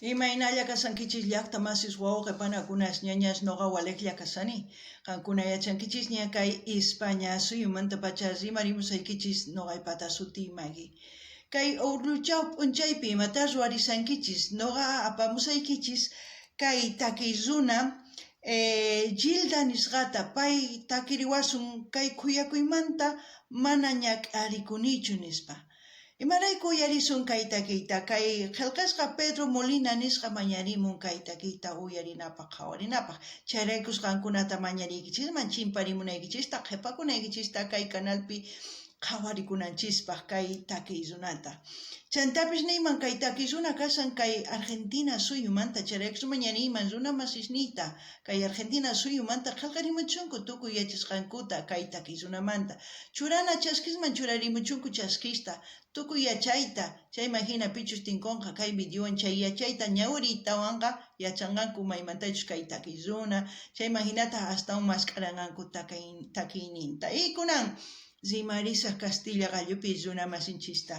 Imaynalla kashankichis llaqta masis wawqe panakunas ñañas noqa walejlla kashani. Qankuna yachankichisña kay España suyumantapacha rimarimusaykichis noqaypata sutiy Maggie. Kay urluchaw p'unchaypi imata ruwarishankichis noqa apamusaykichis kay takiy runa Gilda nisqata pay takiriwasun kay khuyakuymanta mana ñak'arikunichu nispa. Imarayku uyarisun kay takiyta? Kay qhelqasqa Pedro Molina nisqa mañarimun kay takiyta uyarinapaj qhawarinapaj. Chayraykus qankunata mañariykichisman chimparimunaykichista qhepakunaykichista kay canalpi qhawarikunanchispaj kay takiy runata. Chantapis niyman kay takiy runa kashan kay Argentina suyumanta, chayraykus mañariyman runa masisniyta kay Argentina suyumanta qhelqarimuchunku tukuy yachasqankuta kay takiy runamanta. Churana chaskisman churarimuchunku chaskista, tukuy yachayta, chayman jina pichus tinkonqa kay videowan chay yachayta ñawiriytawanqa yachanqanku maymantachus kay takiy runa, chayman jinataj astawan mask'aranqanku takiyninta. Y kunan rimarisaj Castilla qallupi runa masinchista.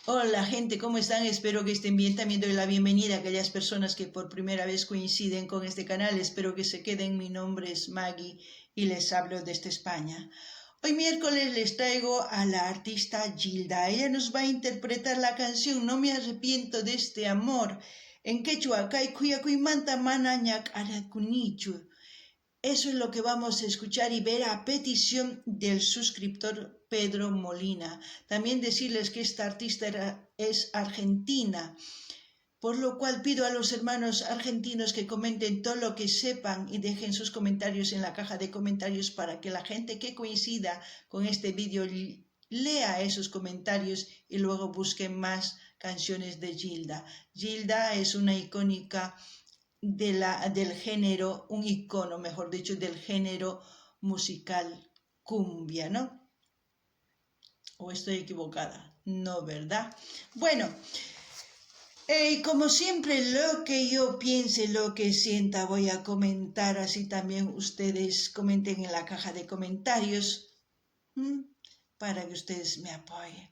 Hola gente, ¿cómo están? Espero que estén bien. También doy la bienvenida a aquellas personas que por primera vez coinciden con este canal. Espero que se queden. Mi nombre es Maggie y les hablo desde España. Hoy miércoles les traigo a la artista Gilda. Ella nos va a interpretar la canción No me arrepiento de este amor. En quechua, kay khuyakuymanta mana ñak'arikunichu. Eso es lo que vamos a escuchar y ver a petición del suscriptor Pedro Molina. También decirles que esta artista es argentina, por lo cual pido a los hermanos argentinos que comenten todo lo que sepan y dejen sus comentarios en la caja de comentarios para que la gente que coincida con este vídeo lea esos comentarios y luego busque más canciones de Gilda. Gilda es una icónica del género, un icono, mejor dicho, del género musical cumbia, ¿no? ¿O estoy equivocada? No, ¿verdad? Bueno, como siempre, lo que yo piense, lo que sienta, voy a comentar, así también ustedes comenten en la caja de comentarios, para que ustedes me apoyen.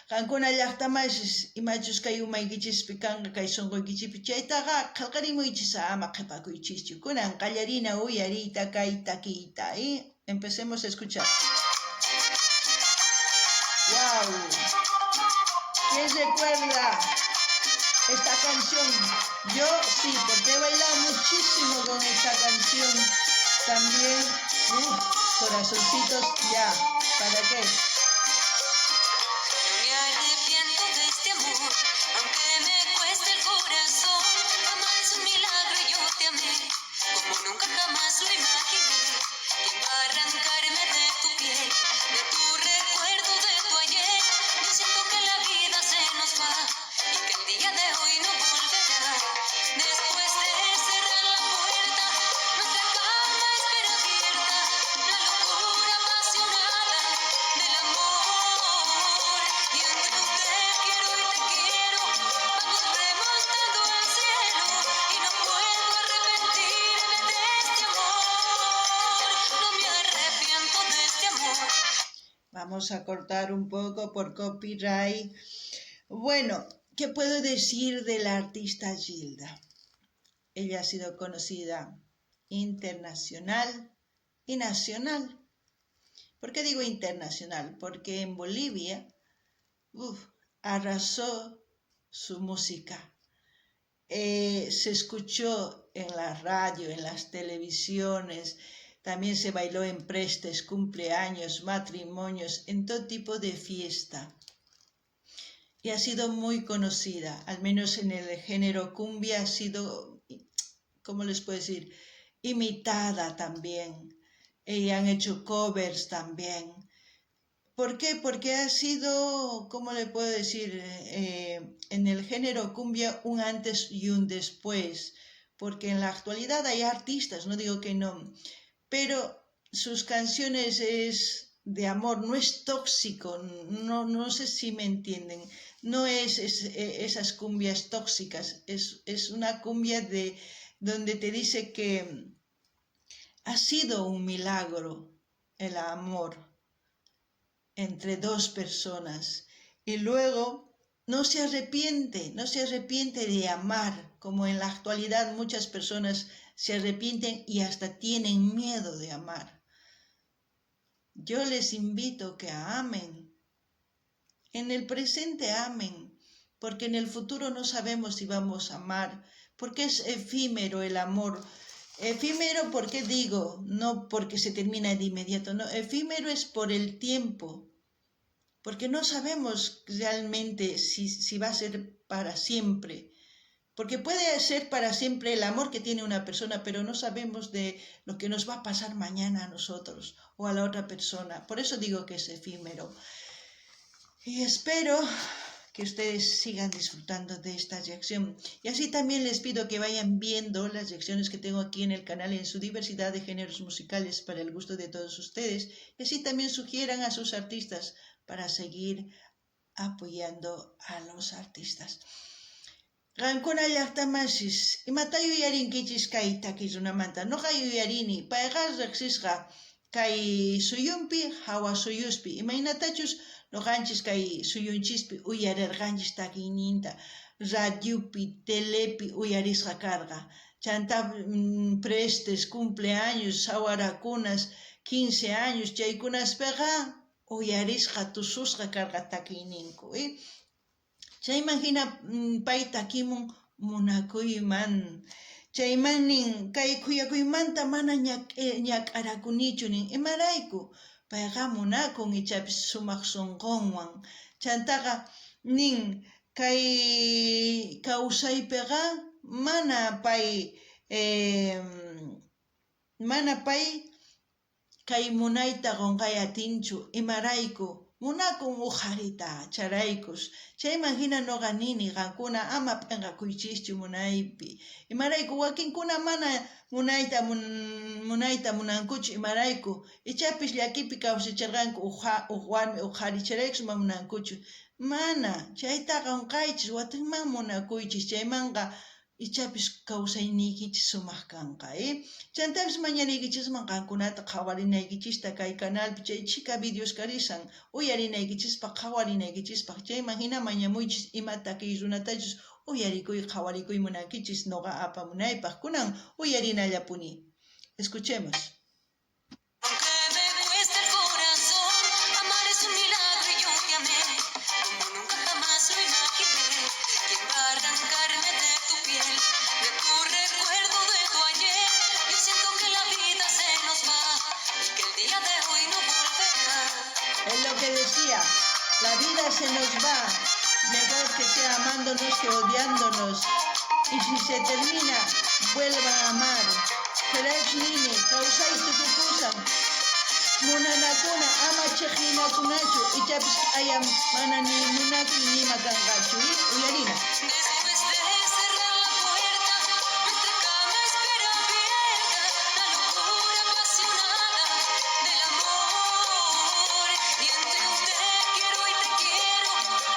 Qankuna llaqta masis imachus kay umaykichispi kanqa kay sonqoykichispi chaytaqa qhelqarimuychis ama qhepakuychischu. Kunan qallarina uyariyta kay takiyta. Empecemos a escuchar. ¡Wow! ¿Quién recuerda esta canción? Yo sí, porque he bailado muchísimo con esta canción. También, corazoncitos, ya. ¿Para qué? No me arrepiento de este amor, aunque me cueste el corazón. Amar es un milagro y yo te amé, como nunca jamás lo imaginé. ¿Quién va a arrancarme de tu piel, de tu recuerdo, de tu ayer? Yo siento que la vida se nos va y que el día de hoy no volverá. Después de cerrar la puerta, nuestra cama espera abierta, la locura apasionada del amor. Y entre un te quiero y te quiero, vamos remontando al cielo y no puedo arrepentirme de este amor. No me arrepiento de este amor. Vamos a cortar un poco por copyright. Bueno, ¿qué puedo decir de la artista Gilda? Ella ha sido conocida internacional y nacional. ¿Por qué digo internacional? Porque en Bolivia, arrasó su música. Se escuchó en la radio, en las televisiones, también se bailó en prestes, cumpleaños, matrimonios, en todo tipo de fiesta. Y ha sido muy conocida, al menos en el género cumbia ha sido, ¿cómo les puedo decir?, imitada también. Y han hecho covers también. ¿Por qué? Porque ha sido, ¿cómo le puedo decir?, en el género cumbia un antes y un después. Porque en la actualidad hay artistas, no digo que no, pero sus canciones es de amor, no es tóxico, no, no sé si me entienden, no es esas cumbias tóxicas, es una cumbia de donde te dice que ha sido un milagro el amor entre dos personas y luego No se arrepiente, no se arrepiente de amar, como en la actualidad muchas personas se arrepienten y hasta tienen miedo de amar. Yo les invito que amen. En el presente amen, porque en el futuro no sabemos si vamos a amar, porque es efímero el amor. Efímero, ¿por qué digo? No porque se termina de inmediato, no, efímero es por el tiempo, porque no sabemos realmente si va a ser para siempre, porque puede ser para siempre el amor que tiene una persona, pero no sabemos de lo que nos va a pasar mañana a nosotros o a la otra persona. Por eso digo que es efímero. Y espero que ustedes sigan disfrutando de esta reacción. Y así también les pido que vayan viendo las reacciones que tengo aquí en el canal en su diversidad de géneros musicales para el gusto de todos ustedes. Y así también sugieran a sus artistas para seguir apoyando a los artistas. Qankuna llaqta masis, imata yuyarinkichis kay taki runamanta? Noqa yuyarini, payqa riqsisqa kay suyunpi, hawa suyuspi, imaynatachus noqanchis kay suyunchispi uyarerqanchis takiyninta, radiopi, telepi uyarisqa karqa. Chanta prestes, cumpleaños, sawarakunas, 15 años, chaykunaspiqa uyarisqa, tususqa karqa takiyninku. Chayman hina pay takimun munakuyman. Chayman nin, kay khuyakuymanta mana ñak'arakunichu nin, imarayku? Payqa munakun ichapis sumaq sunqunwan. Chantaqa nin, kay kawsaypiqa mana pay kay munayta qunqay atinchu, imarayku? Munakun uj qharita, chayraykus. Chayman hina noqa nini, qankuna ama p'inqakuychischu munaypi. Imarayku? Wakinkuna mana munayta munankuchu, imarayku? Ichapis llakipi kawsacharqanku uj warmi uj qhari, chayraykus mana munankuchu. Mana, chaytaqa qunqaychis, watinman munakuychis, chaymanqa ichapis kawsayniykichis sumaq kanqa. Chantapis mañariykichisman qankunata qhawarinaykichista kay canalpi chay chhika videos karisan uyarinaykichispaq, qhawarinaykichispaq. Chayman hina mañamuychis ima takiy runatachus uyarikuy, qhawarikuy munankichis noqa apamunaypaq. Kunan uyarinallapuni. Escuchemos. Aunque me cueste el corazón, amar es un milagro y yo te amé, como nunca jamás lo imaginé. ¿Quién va a arrancarme de tu piel, de tu recuerdo, de tu ayer? Yo siento que la vida se nos va y que el día de hoy no volverá. Es lo que decía, la vida se nos va, mejor que sea amándonos que odiándonos. Y si se termina, vuelvan a amar. Chayrayku nini, kawsay tukukusan. Munanakuna ama chiqninakunachu, ichapis q'aya mana ni munakuy nima kanqachu. Uyarina. Después de cerrar la puerta, nuestra cama espera abierta, la locura apasionada del amor. Y entre un te quiero y te quiero,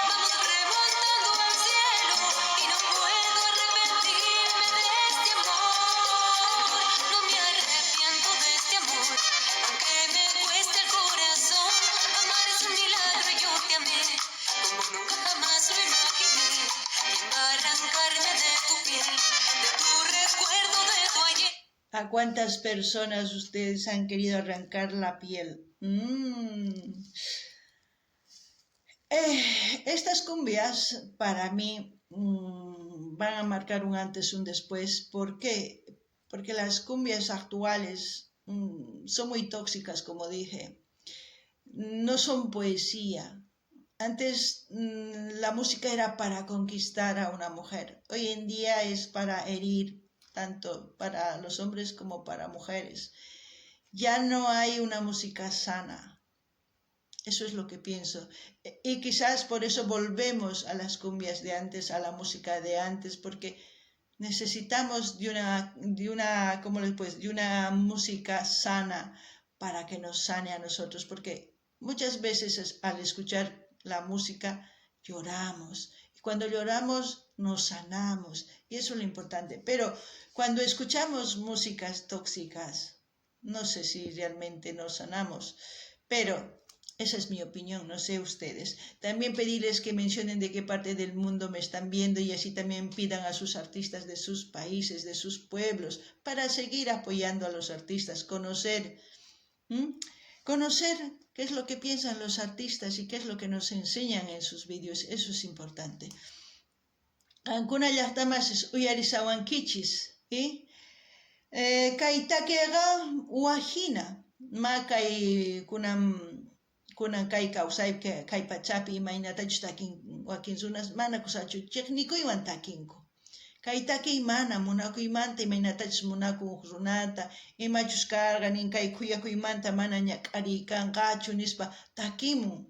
vamos remontando al cielo y no puedo arrepentirme de este amor. No me arrepiento de este amor, aunque me cueste el corazón. Amar es un milagro y yo te amé, como nunca jamás lo imaginé. ¿Quién va a arrancarme de tu piel, de tu recuerdo, de tu ayer? ¿A cuántas personas ustedes han querido arrancar la piel? Estas cumbias para mí van a marcar un antes y un después. ¿Por qué? Porque las cumbias actuales son muy tóxicas, como dije. No son poesía. Antes la música era para conquistar a una mujer. Hoy en día es para herir, tanto para los hombres como para mujeres. Ya no hay una música sana. Eso es lo que pienso. Y quizás por eso volvemos a las cumbias de antes, a la música de antes, porque necesitamos de una, ¿cómo les puedes? De una música sana para que nos sane a nosotros, porque muchas veces al escuchar la música lloramos. Y cuando lloramos nos sanamos, y eso es lo importante. Pero cuando escuchamos músicas tóxicas, no sé si realmente nos sanamos, pero Esa es mi opinión, no sé ustedes. También pedirles que mencionen de qué parte del mundo me están viendo y así también pidan a sus artistas de sus países, de sus pueblos, para seguir apoyando a los artistas, conocer, ¿m? Conocer qué es lo que piensan los artistas y qué es lo que nos enseñan en sus vídeos. Eso es importante. Qankuna llaqtamasis uyarisawankichis, ¿eh? Kay takiqa wajina, ma kay kunan kay kawsaypi kay pachapi imaynatachus takin wakin runas mana kusachu chiqnikuywan takinku. Kay takiy mana munakuymanta imaynatachus munakun huk runata, imachus karqa nin kay khuyakuymanta mana ñak'ariy kanqachu nispa takimun.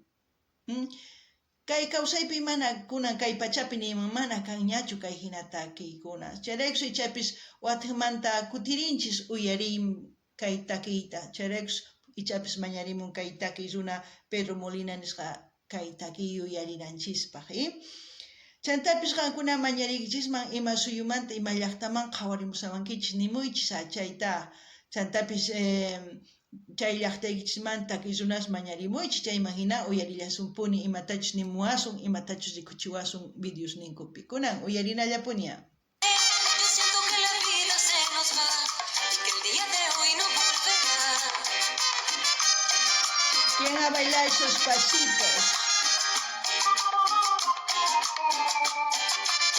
Kay kawsaypi mana kunan kay pachapi niyman mana kanñachu kay hina takiykuna. Chayraykus ichapis watejmanta kutirinchis uyariy kay takiyta. Chayraykus ichapis mañarimun kay takiy runa Pedro Molina nisqa kay takiy yuyarinanchispaj. Chantapis qankuna mañariykichisman ima suyumanta ima llaqtaman qhawarimusawankichis nimuychis chayta. Chantapis chay llaqtaykichismanta takiy runas mañarimuychis chayman hina uyarillasunpuni imatachus nimuwasun imatachus rikuchiwasun videos ninkupi. Kunan uyarinallapuni. Yo siento que la vida se nos va y que el día de hoy no volverá. ¿Quién a bailar esos pasitos?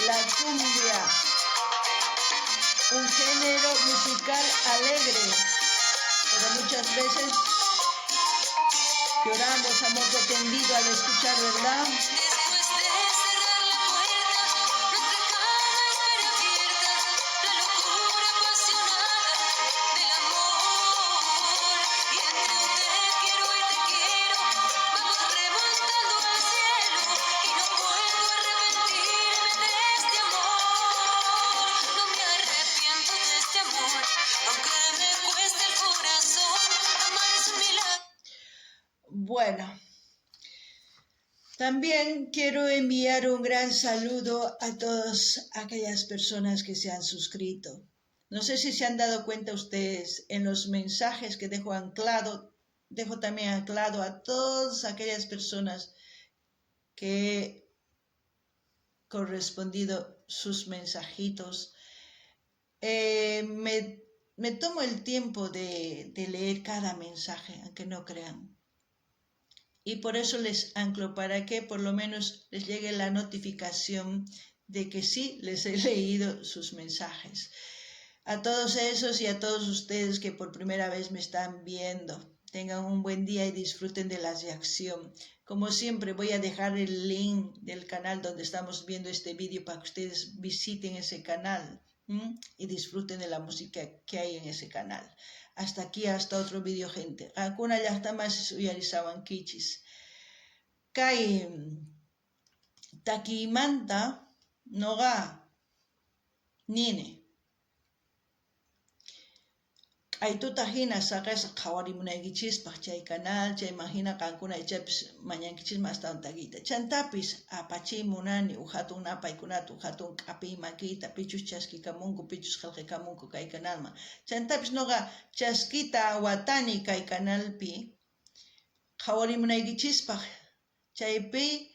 La cumbia, un género musical alegre, pero muchas veces lloramos a moco tendido al escuchar, ¿verdad? Después de cerrar la puerta, nuestra cama espera abierta, la locura apasionada del amor. Y entre un te quiero y te quiero, vamos remontando al cielo y no puedo arrepentirme de este amor. No me arrepiento de este amor, aunque me cueste el corazón. Amar es un milagro. Bueno, también quiero enviar un gran saludo a todas aquellas personas que se han suscrito. No sé si se han dado cuenta ustedes en los mensajes que dejo anclado, dejo también anclado a todas aquellas personas que he correspondido sus mensajitos. Me tomo el tiempo de leer cada mensaje, aunque no crean. Y por eso les anclo, para que por lo menos les llegue la notificación de que sí les he leído sus mensajes. A todos esos y a todos ustedes que por primera vez me están viendo, tengan un buen día y disfruten de la reacción. Como siempre, voy a dejar el link del canal donde estamos viendo este vídeo para que ustedes visiten ese canal, ¿m? Y disfruten de la música que hay en ese canal. Hasta aquí, hasta otro vídeo, gente. Qankuna llaqtamasis uyarisawankichis. Kay takiymanta noqa nini. Q'aytuta hina saqesqa qhawarimunaykichispaj chay canal, chayman hina qankuna ichapis mañankichisman astawan takiyta. Chantapis apachiy munani uj hatun napaykunata, uj hatun k'apiy makiyta, pichus chaskikamunku, pichus qillqakamunku kay canalman. Chantapis noqa chaskita watani kay canalpi qhawarimunaykichispaj. Chaypi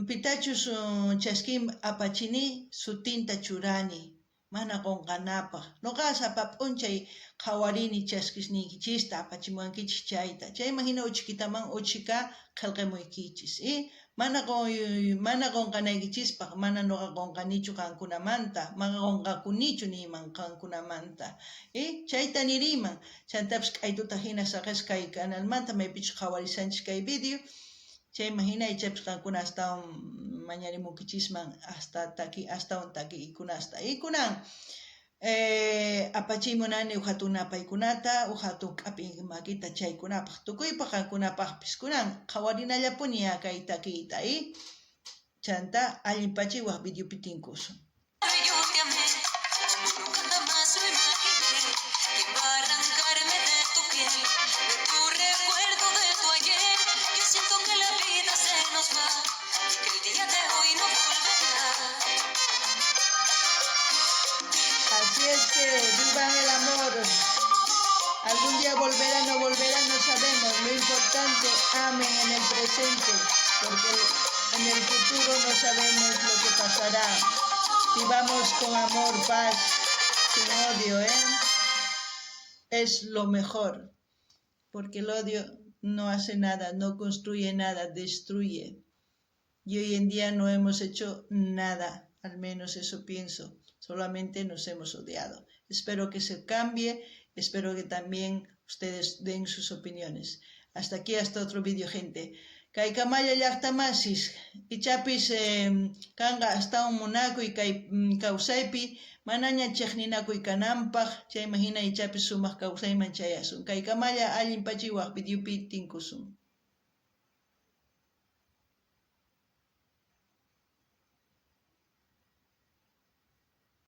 pitachus chaskin apachini sutinta churani. Mana qonqanapaj. Noqa sapa p'unchay qhawarini chaskisniykichista apachimuwankichis chayta. Chayman hina uchikitaman uchika qillqamuykichis. Mana qonqanaykichispaj, mana noqa qonqanichu qankunamanta, mana qonqakunichu niyman qankunamanta. Chayta niriyman. Chantapis k'aytuta hina saqesqa kay canalmanta maypichus qhawarisanchis kay video. Chayman hina ichapis qankuna astawan mañarimunkichisman hasta taki astawan takiykunasta. Y kunan apachiy munani uj hatun napaykunata, uj hatun k'apiy makita chaykunapaj, tukuypaj qankunapajpis. Kunan qhawarinallapuni kay takiyta. Chanta allin pachi waj videopi tinkusun. Yo te amé, como nunca jamás lo imaginé. ¿Quién va a arrancarme de tu piel, de tu recuerdo, de tu ayer? Yo siento que la vida se nos va y que el día de hoy no volverá. Así es que vivan el amor. Algún día volverá, no volverá, no sabemos. Lo importante, amen en el presente, porque en el futuro no sabemos lo que pasará. Vivamos con amor, paz, sin odio, ¿eh? Es lo mejor, porque el odio no hace nada, no construye nada, destruye. Y hoy en día no hemos hecho nada, al menos eso pienso, solamente nos hemos odiado. Espero que se cambie, espero que también ustedes den sus opiniones. Hasta aquí, hasta otro vídeo, gente. Kaykamalla llaqta masis, ichapis kanqa astawan munakuy kay kawsaypi manaña chiqninakuy kananpaq, chayman hina ichapis sumaq kawsayman chayasun. Kaykamalla allin pachi wak videopi tinkusun.